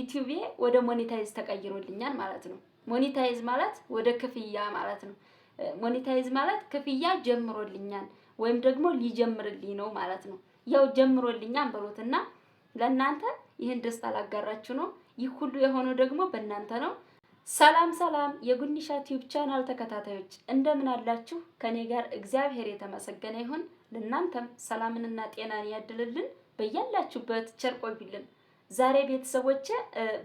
ዩቲዩቤ ወደ monetize ተቀይሮልኛል ማለት ነው። Monetize ማለት ወደ ክፍያ ማለት ነው። Monetize ማለት ክፍያ ጀምሮልኛል ወይም ደግሞ ሊጀምርልኝ ነው ማለት ነው። ያው ጀምሮልኛል በሉትና ለእናንተ ይህን ደስታ ላጋራችሁ ነው። ይህ ሁሉ የሆነው ደግሞ በእናንተ ነው። ሰላም ሰላም፣ የጉኒሻ ቲዩብ ቻናል ተከታታዮች እንደምን አላችሁ? ከኔ ጋር እግዚአብሔር የተመሰገነ ይሁን። ለእናንተም ሰላምንና ጤናን ያድልልን፣ በያላችሁበት ቸር ቆዩልን። ዛሬ ቤተሰቦቼ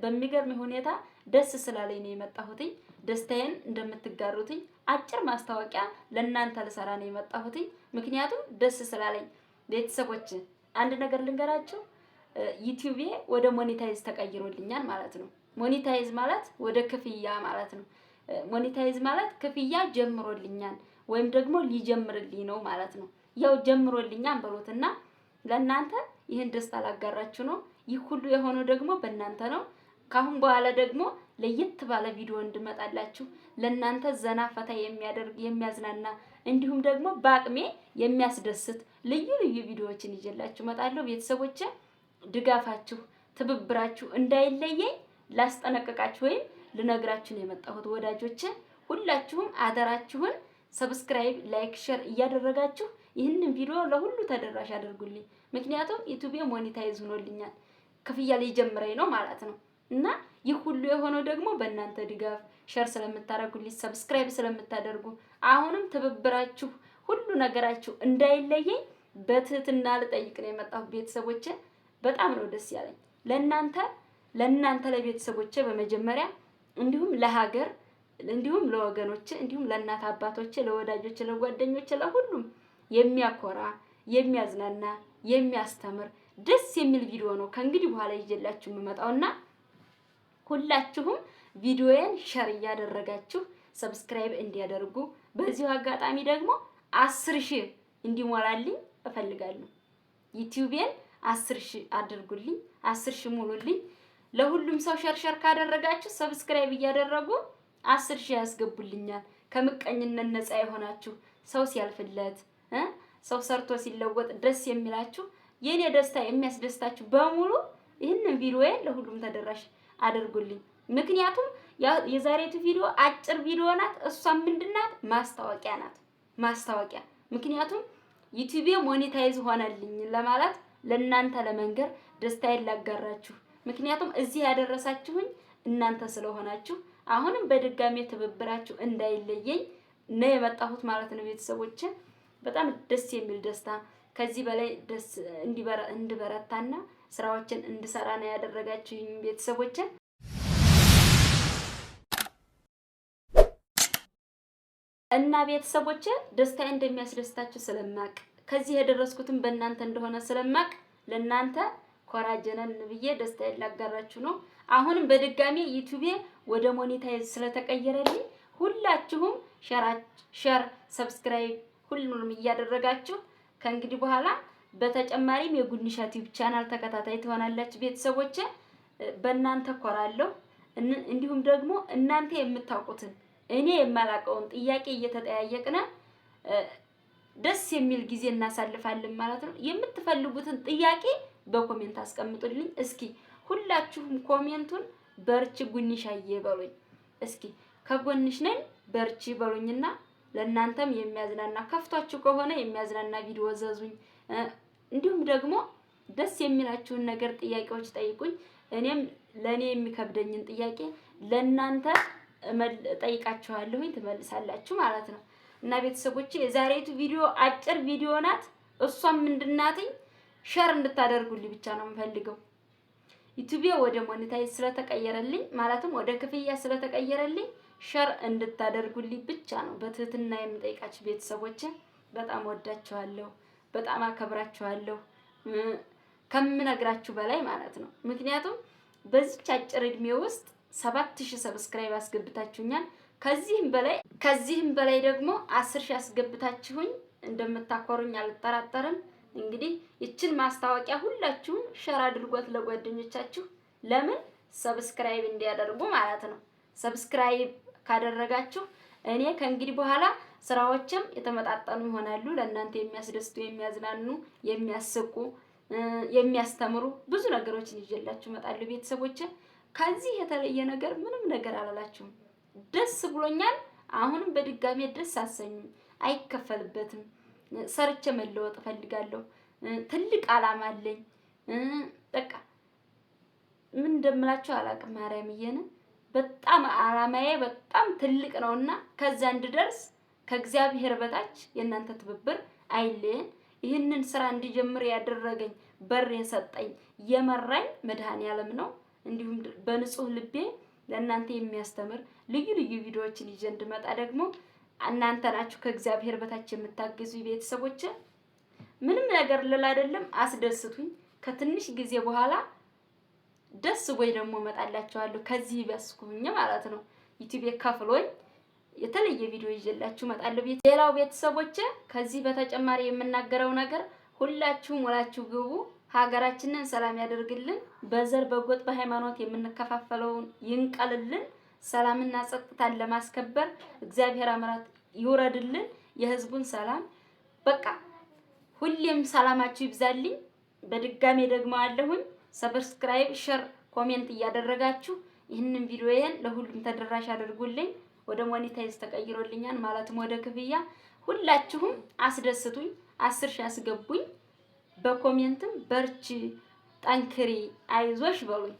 በሚገርም ሁኔታ ደስ ስላለኝ ነው የመጣሁትኝ። ደስታዬን እንደምትጋሩትኝ አጭር ማስታወቂያ ለእናንተ ልሰራ ነው የመጣሁትኝ። ምክንያቱም ደስ ስላለኝ ቤተሰቦች፣ አንድ ነገር ልንገራችሁ። ዩቲዩቤ ወደ monetize ተቀይሮልኛል ማለት ነው። Monetize ማለት ወደ ክፍያ ማለት ነው። Monetize ማለት ክፍያ ጀምሮልኛል ወይም ደግሞ ሊጀምርልኝ ነው ማለት ነው። ያው ጀምሮልኛል በሉትና ለእናንተ ይህን ደስታ ላጋራችሁ ነው። ይህ ሁሉ የሆነው ደግሞ በእናንተ ነው። ካሁን በኋላ ደግሞ ለየት ባለ ቪዲዮ እንድመጣላችሁ፣ ለእናንተ ዘና ፈታ የሚያደርግ፣ የሚያዝናና እንዲሁም ደግሞ በአቅሜ የሚያስደስት ልዩ ልዩ ቪዲዮዎችን ይዤላችሁ እመጣለሁ። ቤተሰቦቼ፣ ድጋፋችሁ፣ ትብብራችሁ እንዳይለየኝ ላስጠነቅቃችሁ ወይም ልነግራችሁ ነው የመጣሁት። ወዳጆቼ፣ ሁላችሁም አደራችሁን subscribe፣ like፣ share እያደረጋችሁ ይህንን ቪዲዮ ለሁሉ ተደራሽ አድርጉልኝ። ምክንያቱም ዩቲዩብ monetize ሆኖልኛል፣ ክፍያ ሊጀምረኝ ነው ማለት ነው። እና ይህ ሁሉ የሆነው ደግሞ በእናንተ ድጋፍ፣ share ስለምታደርጉልኝ፣ subscribe ስለምታደርጉ፣ አሁንም ትብብራችሁ ሁሉ ነገራችሁ እንዳይለየኝ በትህትና ልጠይቅ ነው የመጣሁት። ቤተሰቦቼ፣ በጣም ነው ደስ ያለኝ። ለእናንተ ለቤተሰቦቼ በመጀመሪያ፣ እንዲሁም ለሀገር፣ እንዲሁም ለወገኖቼ፣ እንዲሁም ለእናት አባቶቼ፣ ለወዳጆቼ፣ ለጓደኞቼ፣ ለሁሉም የሚያኮራ፣ የሚያዝናና፣ የሚያስተምር ደስ የሚል ቪዲዮ ነው ከእንግዲህ በኋላ ይዤላችሁ የምመጣውና ሁላችሁም ቪዲዮዬን share እያደረጋችሁ subscribe እንዲያደርጉ፣ በዚሁ አጋጣሚ ደግሞ 10,000 እንዲሞላልኝ እፈልጋለሁ። ዩቲዩቤን 10,000 አድርጉልኝ፣ 10,000 ሙሉልኝ። ለሁሉም ሰው share share ካደረጋችሁ፣ subscribe እያደረጉ 10,000 ያስገቡልኛል። ከምቀኝነት ነፃ የሆናችሁ፣ ሰው ሲያልፍለት፣ ሰው ሰርቶ ሲለወጥ ደስ የሚላችሁ፣ የኔ ደስታ የሚያስደስታችሁ በሙሉ ይህንን ቪዲዮዬን ለሁሉም ተደራሽ አድርጉልኝ። ምክንያቱም የዛሬቱ ቪዲዮ አጭር ቪዲዮ ናት። እሷም ምንድናት? ማስታወቂያ ናት። ማስታወቂያ፣ ምክንያቱም ዩቲዩብ monetize ሆነልኝ ለማለት፣ ለእናንተ ለመንገር፣ ደስታዬን ላጋራችሁ። ምክንያቱም እዚህ ያደረሳችሁኝ እናንተ ስለሆናችሁ አሁንም በድጋሚ ትብብራችሁ እንዳይለየኝ ነው የመጣሁት ማለት ነው። ቤተሰቦች፣ በጣም ደስ የሚል ደስታ፣ ከዚህ በላይ ደስ እንድበረታና ስራዎችን እንድሰራ ነው ያደረጋችሁኝ ቤተሰቦች። እና ቤተሰቦች፣ ደስታዬ እንደሚያስደስታችሁ ስለማቅ፣ ከዚህ የደረስኩትም በእናንተ እንደሆነ ስለማቅ፣ ለእናንተ ኮራ ጀነን ብዬ ደስታዬን ላጋራችሁ ነው። አሁንም በድጋሚ ዩቲዩቤ ወደ monetize ስለተቀየረልኝ ሁላችሁም share፣ subscribe ሁሉንም እያደረጋችሁ ከእንግዲህ በኋላ በተጨማሪም የጉንሻ ቲዩብ ቻናል ተከታታይ ትሆናላችሁ። ቤተሰቦቼ፣ በእናንተ ኮራለሁ። እንዲሁም ደግሞ እናንተ የምታውቁትን እኔ የማላውቀውን ጥያቄ እየተጠያየቅን ደስ የሚል ጊዜ እናሳልፋለን ማለት ነው። የምትፈልጉትን ጥያቄ በ comment አስቀምጡልኝ። እስኪ ሁላችሁም comment ኡን በርቺ ጉንሻዬ በሉኝ። እስኪ ከጎንሽ ነን፣ በርቺ በሉኝና ለእናንተም የሚያዝናና፣ ከፍቷችሁ ከሆነ የሚያዝናና ቪዲዮ እዘዙኝ። እንዲሁም ደግሞ ደስ የሚላችሁን ነገር ጥያቄዎች ጠይቁኝ። እኔም ለእኔ የሚከብደኝን ጥያቄ ለእናንተ ጠይቃችኋለሁኝ፣ ትመልሳላችሁ ማለት ነው። እና ቤተሰቦቼ፣ የዛሬቱ ቪዲዮ አጭር ቪዲዮ ናት። እሷም ምንድናትኝ? Share እንድታደርጉልኝ ብቻ ነው የምፈልገው። ዩቲዩብ ወደ monetize ስለተቀየረልኝ፣ ማለትም ወደ ክፍያ ስለተቀየረልኝ share እንድታደርጉልኝ ብቻ ነው በትህትና የምጠይቃችሁ። ቤተሰቦቼ፣ በጣም ወዳችኋለሁ፣ በጣም አከብራችኋለሁ ከምነግራችሁ በላይ ማለት ነው። ምክንያቱም በዚች አጭር እድሜ ውስጥ 7000 subscribe አስገብታችሁኛል። ከዚህም በላይ ደግሞ 10,000 አስገብታችሁኝ እንደምታኮሩኝ አልጠራጠርም። እንግዲህ ይችን ማስታወቂያ ሁላችሁም share አድርጓት ለጓደኞቻችሁ፣ ለምን subscribe እንዲያደርጉ ማለት ነው። Subscribe ካደረጋችሁ እኔ ከእንግዲህ በኋላ ስራዎችም የተመጣጠኑ ይሆናሉ። ለእናንተ የሚያስደስቱ፣ የሚያዝናኑ፣ የሚያስቁ፣ የሚያስተምሩ ብዙ ነገሮችን ይዤላችሁ እመጣለሁ። ቤተሰቦች፣ ከዚህ የተለየ ነገር ምንም ነገር አላላችሁም። ደስ ብሎኛል። አሁንም በድጋሜ ደስ አሰኙኝ። አይከፈልበትም። ሰርቼ መለወጥ እፈልጋለሁ። ትልቅ አላማ አለኝ። በቃ ምን እንደምላችሁ አላውቅም። ማርያምዬን በጣም አላማዬ በጣም ትልቅ ነውና ከዛ እንድደርስ ከእግዚአብሔር በታች የእናንተ ትብብር አይለየን። ይህንን ስራ እንዲጀምር ያደረገኝ በር የሰጠኝ የመራኝ መድኃኔዓለም ነው። እንዲሁም በንጹህ ልቤ ለእናንተ የሚያስተምር ልዩ ልዩ ቪዲዮዎችን ይዤ እንድመጣ ደግሞ እናንተ ናችሁ ከእግዚአብሔር በታች የምታግዙ ቤተሰቦች። ምንም ነገር ልል አይደለም፣ አስደስቱኝ። ከትንሽ ጊዜ በኋላ ደስ ወይ ደግሞ እመጣላችኋለሁ። ከዚህ በስኩኝ ማለት ነው። ዩቲዩብ ከፍሎኝ የተለየ ቪዲዮ ይዤላችሁ እመጣለሁ። ሌላው ቤተሰቦች ከዚህ በተጨማሪ የምናገረው ነገር ሁላችሁም ወላችሁ ግቡ። ሀገራችንን ሰላም ያደርግልን። በዘር በጎጥ በሃይማኖት የምንከፋፈለውን ይንቀልልን። ሰላምና ጸጥታን ለማስከበር እግዚአብሔር አምራት ይውረድልን። የህዝቡን ሰላም በቃ ሁሌም ሰላማችሁ ይብዛልኝ። በድጋሜ ደግሞ አለሁኝ። Subscribe፣ share፣ comment እያደረጋችሁ ይህንን ቪዲዮዬን ለሁሉም ተደራሽ አድርጉልኝ። ወደ monetize ተቀይሮልኛል ማለትም ወደ ክፍያ። ሁላችሁም አስደስቱኝ፣ 10,000 አስገቡኝ። በ comment ም በርቺ፣ ጠንክሪ፣ አይዞሽ በሉኝ።